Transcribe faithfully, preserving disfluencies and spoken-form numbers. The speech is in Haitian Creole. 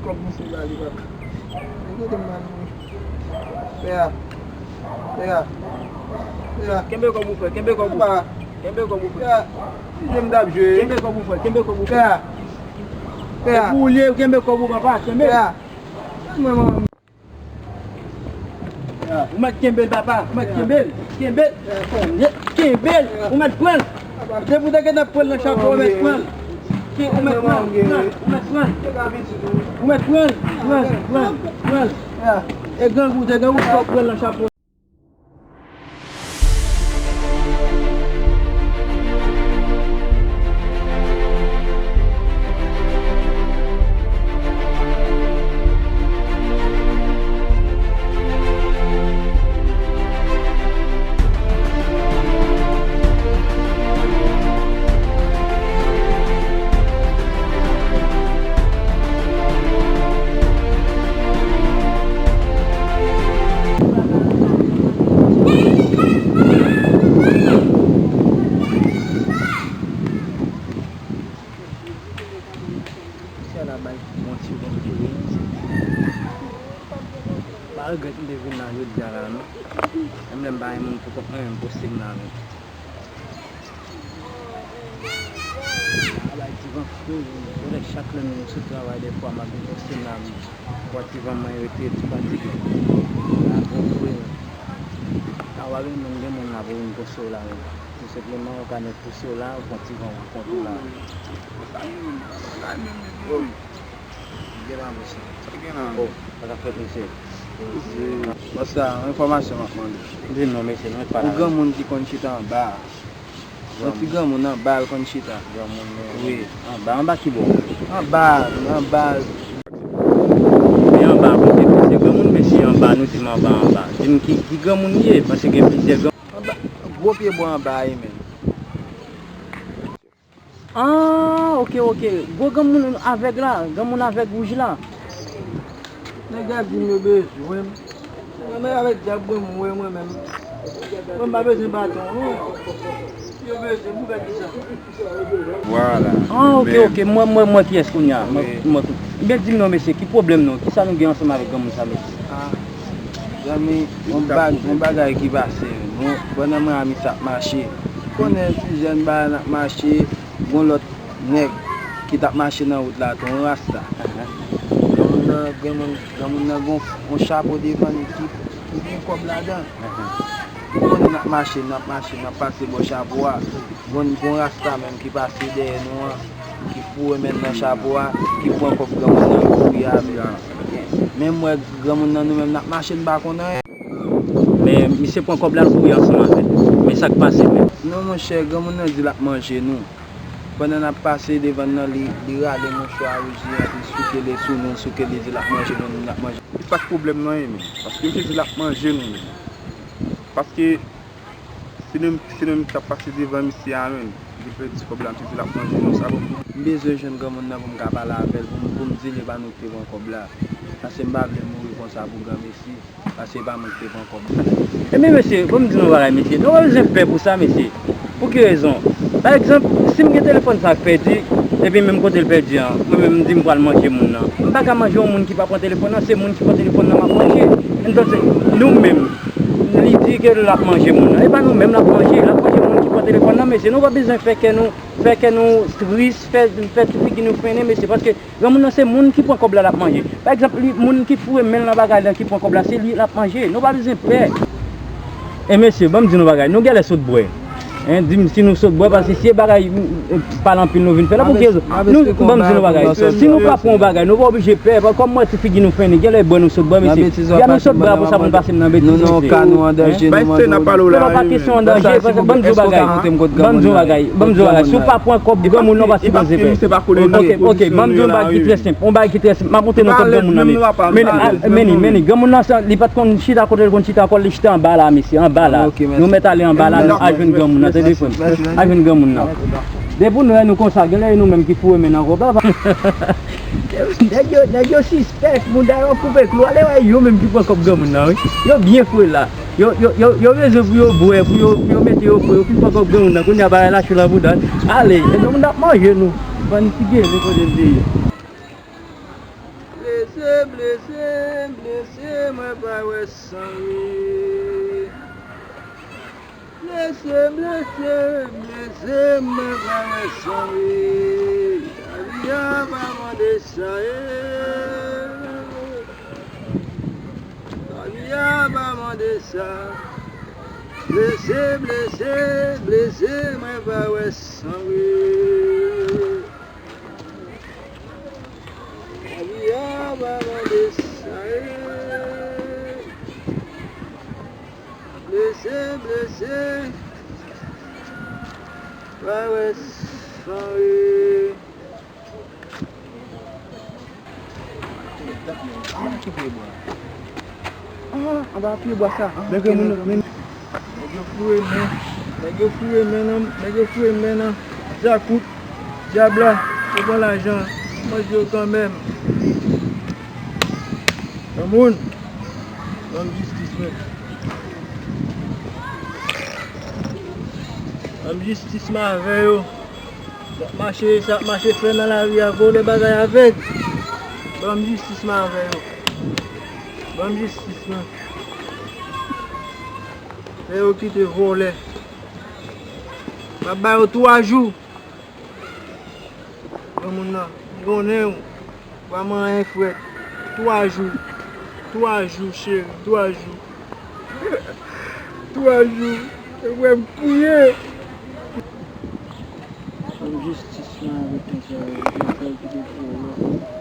Kòb misye ba li, papa. Gade mal, wi. Pè a. Pè a. Pè a. Kenbe kòb ou, frè. Kenbe kòb ou. Papa. Kenbe kòb ou, frè. Pè a. Li jwe m t ap jwe. Kenbe kòb ou, frè. Kenbe kòb ou, frè. Pè a. Pè a. Epi ou lye, kenbe kòb ou, papa. Kenbe. Pè a. Mwen, mwen. Ou mèt kenbe l, papa. Ou mèt kenbe l. Kenbe l. Kenbe l. Ou mèt pran l. Depi w te gentan pran l nan chapo, ou mèt pran l. Ke ou mèt pran l. Ou mèt pran l. Ou mèt pran l. Pran l. Pran l. Pran l. E grangou, te grangou, fò w pran l nan chapo. Misye al la bay yon ti bon kouri. M pa regrèt m te vin la jodi a la non. Menm lè m pa gen moun pou kont mwen, m poste m la menm. A bay ti van fre, wi. Genlè chak lè m sot travay, dèfwa m ap vin poste m la menm. Pran ti van mwen rete, ti fatige. La bon fre, wi. A w ap vin menm gen moun la pou vin poste w la menm. Tou senpleman, ou ka met pouse w la, ou pran ti van w konte w la. Sa gen menm, sa gen menm, mesye. Gen la, mesye. Sa gen la. Bon, sa ka fèt, mesye. Mesye. Bòs la, yon enfòmasyon m ap mande. Di non, mesye, nou pa la. Yon granmoun ki konn chita anba a. Yon ti granmoun anba a l konn chita. Granmoun, wi. Anba, anba ki bò? Anba, anba. Men anba, kote, mesye, granmoun, mesye, anba, nou di m anba, anba. Di m ki, ki granmoun li ye, paske gen plizyè granmoun. Anba, gwo pye bwa anba a, wi, men. Ah, ok, ok. Gwo granmoun avèg la, granmoun avèg wouj la. Nèg la di m yo bezwen m. Mwen menm avèk dyab mwen, mwen, mwen menm. Mwen m pa bezwen baton, non. Yo bezwen m pou fè kisa? Vwala. Ah, ok, ok. Mwen, mwen, mwen kiyès kounye a? Mwen, mwen, ebyen, di m non, mesye, ki pwoblèm nou? Kisa nou gen ansanm avèk granmoun sa, mesye? Ah, zanmi, yon bag-, yon bagay ki pase. Mwen, pandan mwen a misye ap mache. Konnen ti jèn bagay n ap mache, gon lòt nèg ki t ap mache nan wout la tou, yon rasta. Granmoun nan, granmoun, granmoun nan gon, yon chapo devan li ki, ki gen kòb ladan. Ou konnen n ap mache, n ap mache, n ap pase bò chapo a. Gon, gon rasta menm ki pase dèyè nou an, ki foure men l nan chapo a, ki pran kòb granmoun nan kouri avè l. Men m wè granmoun nan nou menm n ap mache, n pa konn anyen. Men misye pran kòb la, l kouri ansanm avè l. Men sa k pase menm? Non, monchè, granmoun nan di l ap manje nou. Pandan n ap pase devan l nan, li, li rale mouchwa wouj li an, li souke li sou nou, souke li di l ap manje nou, l ap manje. E sa k pwoblèm nan ye menm? Paske misye di l ap manje nou menm. Paske si nou, si nou menm k ap pase devan misye a menm, li pèdi kòb la, misye di l ap manje nou, sa bon pou nou? M bezwen jwenn granmoun nan pou m ka pale avè l, pou m, pou m di l e pa nou ki te pran kòb la. Paske m pa vle mouri konsa pou granmesi. Paske pa mwen ki te pran kòb. Ebyen, mesye, bon, m di nou yon bagay, mesye. Nou pa bezwen pè pou sa, mesye. Pou ki rezon? Pa egzanp, si m gen telefòn sa k pèdi, epi menm kote l pèdi an, mwen menm m di m pral manje moun nan. M pa ka manje yon moun ki pa pran telefòn nan, se moun ki pran telefòn nan m ap manje. Entonces, nou menm, li di ke l ap manje moun nan. E pa nou menm l ap manje, l ap manje moun ki pran telefòn nan, mesye. Nou pa bezwen fè kè nou, fè kè nou tris, fè, fè figi nou fennen, mesye, paske granmoun nan se moun ki pran kòb la l ap manje. Pa egzanp, li, moun ki foure men l nan bagay la ki pran kòb la, se li l ap manje. Nou pa bezwen pè. E mesye, ban m di nou bagay, nou genlè sot bwè. Hein, di m si nou sot bwè, paske si e bagay, m, m, pale anpil nou vin fè la, pou ki rezon? Nou, ban m di nou bagay, si nou pa pran yon bagay, nou pa oblije pè, kòm m wè ti figi nou fennen, genlè bwè nou sot bwè, mesye. Gade nou sot bwè pou sa pou n pase m nan betiz, mesye. Hein? Bay se n ap pale w la, wi. Non, pa kesyon an danje, paske ban m di w bagay, ban m di w bagay, ban m di w bagay, si w pa pran kòb granmoun nan, w pa sipoze pè. Ok, ok, ban m di w yon bagay ki trè senp, yon bagay ki trè senp. M ap montre nou kòb granmoun nan, men, men, men, men, granmoun nan, sa, li pa t konn chita kote l konn chita kò l, li chita anba la, mesye, anba la. Nou mèt ale anba la, nou al jwenn granmoun nan, tande frè m. Al jwenn granmoun nan. Depi nou wè nou konsa, genlè e nou menm ki foure men nan kòb la. Nèg yo, nèg yo sispèk, moun sa yo koupe klou, ale wè yo menm ki pran kòb granmoun nan, wi. Yo byen fre la. Yo, yo, yo, yo bezwen pou yo bwè, pou yo, pou yo mete yo fre, yo fin pran kòb granmoun nan, kounye a bagay la cho nan bouda l. Ale, e granmoun nan ap manje nou. Bann ti gele kote l te ye. Blese, blese, mwen pa wè san, wi. Blese, blese, blese, mwen pa wè san, wi. Lavi a pa mande sa, e. Lavi a pa mande sa. Blese, blese, blese, mwen pa wè san, wi. Lavi a pa mande sa, e. Blese, blese. Pa wè san, e. Ah, anba pye bwa sa. Nèg yo moun, men, nèg yo foure men. Nèg yo foure men nan, nèg yo foure men nan djakout, dyab la, yo pran lajan, manje yo kanmenm. Granmoun, ban m jistis mwen. Ban m jistis mwen avè yo. Y ap mache, sa ap mache fè nan lari a, vòlè bagay avèg. Ban m jistis mwen avè yo. Ban m jistis mwen. Fè yo kite vòlè. M ap ba yo twa jou. Granmoun nan, m konnen w pa manyen frèt. Twa jou. Twa jou, cheri, twa jou. Twa jou. E vre m kriye. Ban m jistis mwen avèk nèg sa yo. Yo fè l kite vòlè.